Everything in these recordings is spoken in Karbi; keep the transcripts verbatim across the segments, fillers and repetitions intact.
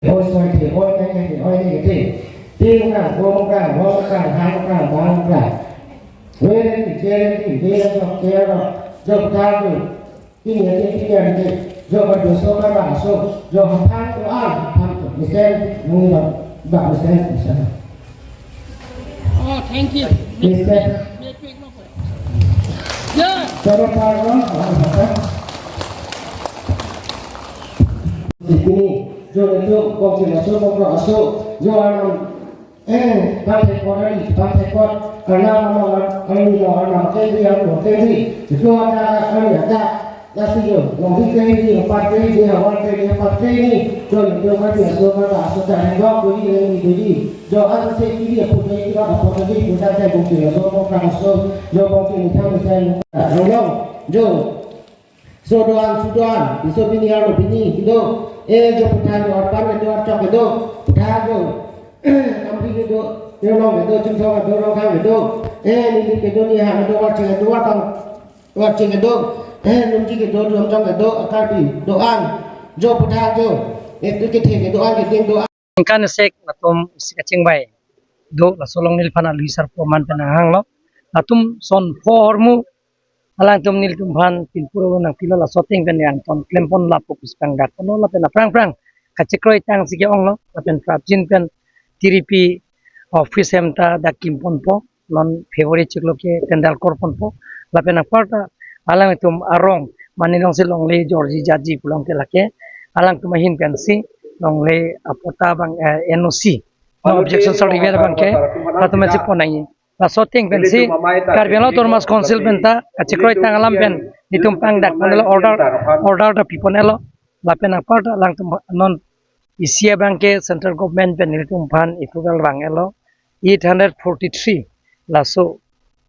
Hoi soi the, hoi ne ke the, hoi ne ke the. Ting ka, gong ka, hong ka, hang ka, bang ka. Where is the, where is the, where is the, where is the, jo ka jo. Ting ya ting, ting ya ting. Jo ka jo so ka ba so. Jo ha phang to a, ha phang to. Mesen, nung ba, ba mesen, mesen. Oh, thank you. Mesen. May I pick up? Yeah. Chalo, pa, no? Sitini, jo itu, kong sila so, kong sila so, jo anam, eh, pakai kor ari, pakai kor, karena nama, kami mau anam, kami yang mau, kami, itu ada, kami ada, nasi jo, mau di kami di, empat kami di, awal kami di, empat kami di, jo itu, kami aso, kami aso, cari dok, kami, kami, kami, jo, ada saya kiri, aku, kami, kita, apa, kami, kita, saya, kong sila so, kong sila so, jo, kong sila, kami, saya, tolong, jo, so doan, so doan, iso pini aro pini, kedo. Eh, jo puthan jo arpan kedo, archok kedo. Puthan jo. Amri kedo, Ronghang kedo, Chingthong kedo, Rongkhang kedo. Eh, neli kedo, Nihang kedo, Warching kedo, Wartang, Warching kedo. Eh, Nunji kedo, Lomjong kedo, Karbi doan. Jo puthan jo. Eh, tu kethe kedoan, kethe doan. Ningkan sek latum isi kachingvai do, laso along neliphan alui sarpo aman pen nanghanglo. Latum son pho ahormu alangtum nelitum aphan pinpur nangpilo, laso ateng pen nangton klempon lapu pusi pangdakponlo, lapen aphrang phrang kachekroi tangsi ke-onglo, lapen prapjin pen tiripi office hem ta dak kimponpo, non February chiklo ke tendal korponpo, lapen aparta alangtum arong, mane Longsi Longle Georgie Jaji pulote lake alangtum ahin pensi Longle apatta abang, eh, N O C, no objection certificate abangke, latum pensi ponnangji. Laso ateng pensi Karbi Anglong Autonomous Council penta kachekroi tang alam pen nelitum pangdakponlo, order, order ta piponlo. Lapen aparta alangtum non isi abangke central government pen nelitum aphan approval vanglo, eight hundred forty-three, laso,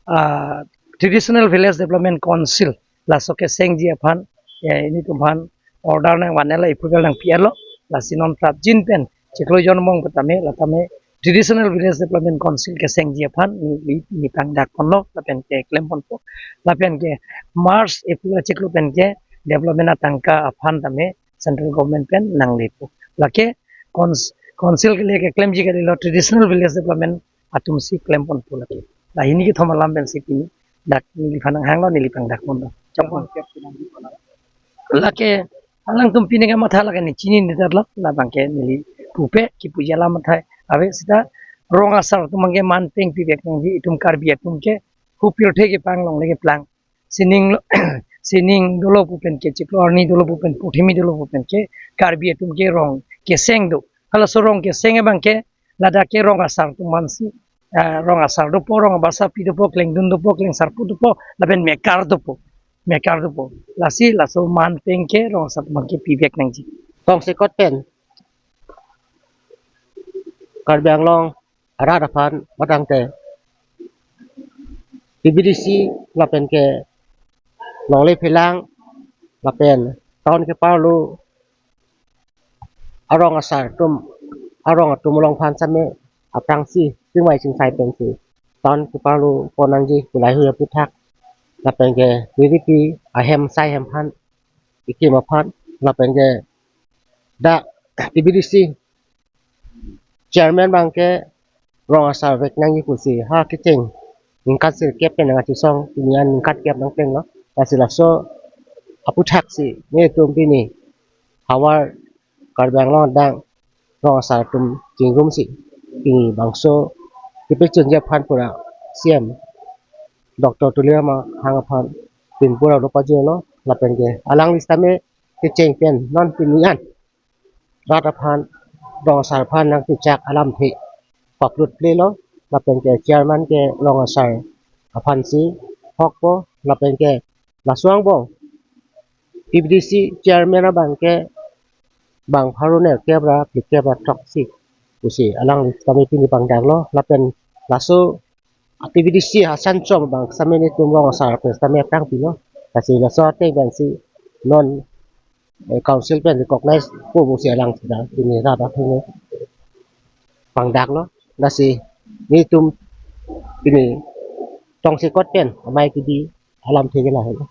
ah, Traditional Village Development Council, laso kesengji aphan, eh, nelitum aphan order nangvanlo, approval nangpilo. Lasi non prapjin pen chiklo jon angbong pu tame, la tame Traditional Village Development Council kesengji aphan ne, ne, ne pangdakponlo, lapen ke klemponpo. Lapen ke March, April achiklo pen ke development atangka aphan tame central government pen nanglepo. Lake cons-, council kele keklemji kalilo, Traditional Village Development atumsi klemponpo lake. La hini kethom alam pensi pini dak neliphan nanghanglo, neli pangdakponlo. Chapon. Lake alangtum pini kamatha lake ne chinine detlo, labangke neli pupe, kipuji alam athai ave seta, rong asar atum abangke man peng pivek nangji, itum Karbi atum ke hu pirthe kepang, longle keplang. Sining lo, sining dolo pu pen ke, chiklo arni dolo pu pen, puthimi dolo pu pen ke, Karbi atum ke rong keseng do. Halaso rong keseng abangke, ladak ke rong asar atum aphansi, ah, rong asar dopo, rong abasapi dopo, klengdun dopo, klengsarpo dopo, lapen mekar dopo, mekar dopo. Lasi laso man peng ke rong asar atum abangke pivek nangji. Tongsekot pen Karbi Anglong arat aphan matangte P V D C lapen ke longle phelang lapen town keparlo arong asar atum, arong atum along aphan same aphrangsi chingvai chingsai pensi town keparlo ponnangji pu lahei aputhak, lapen ke tiripi ahem sai hem aphan, ikim aphan, lapen ke dak P V D C chairman abangke rong asar vek nangji pusi ha kecheng ningkan sirkep pen nangkachesong, pini an ningkan kep nangplenglo. Lasi laso aputhak si netum pini havar Karbi Anglong adang rong asar atum chingrumsi pini bangso kepachunji aphan pura C M Doctor Tuliram Ronghang aphan pinpur arlo pajirlo, lapen ke alangli sitame kecheng pen non pini an rat aphan, rong asar aphan nangkechak alamthe paplut plelo, lapen ke chairman ke rong asar aphansi hokpo, lapen ke laso angbong P V D C chairman abangke bang pharo nerkep ra phlikep ra throksi pusi alangli sitame pini pangdaklo, lapen laso P V D C asan chom abang sitame netum rong asar pen sitame aphrang pilo. Lasi laso ateng pensi non, eh, council pen recognize po pusi alang sida pini rat atum pangdaklo. Lasi netum pini tongsekot pen amei kidi alamthe ke lahelo.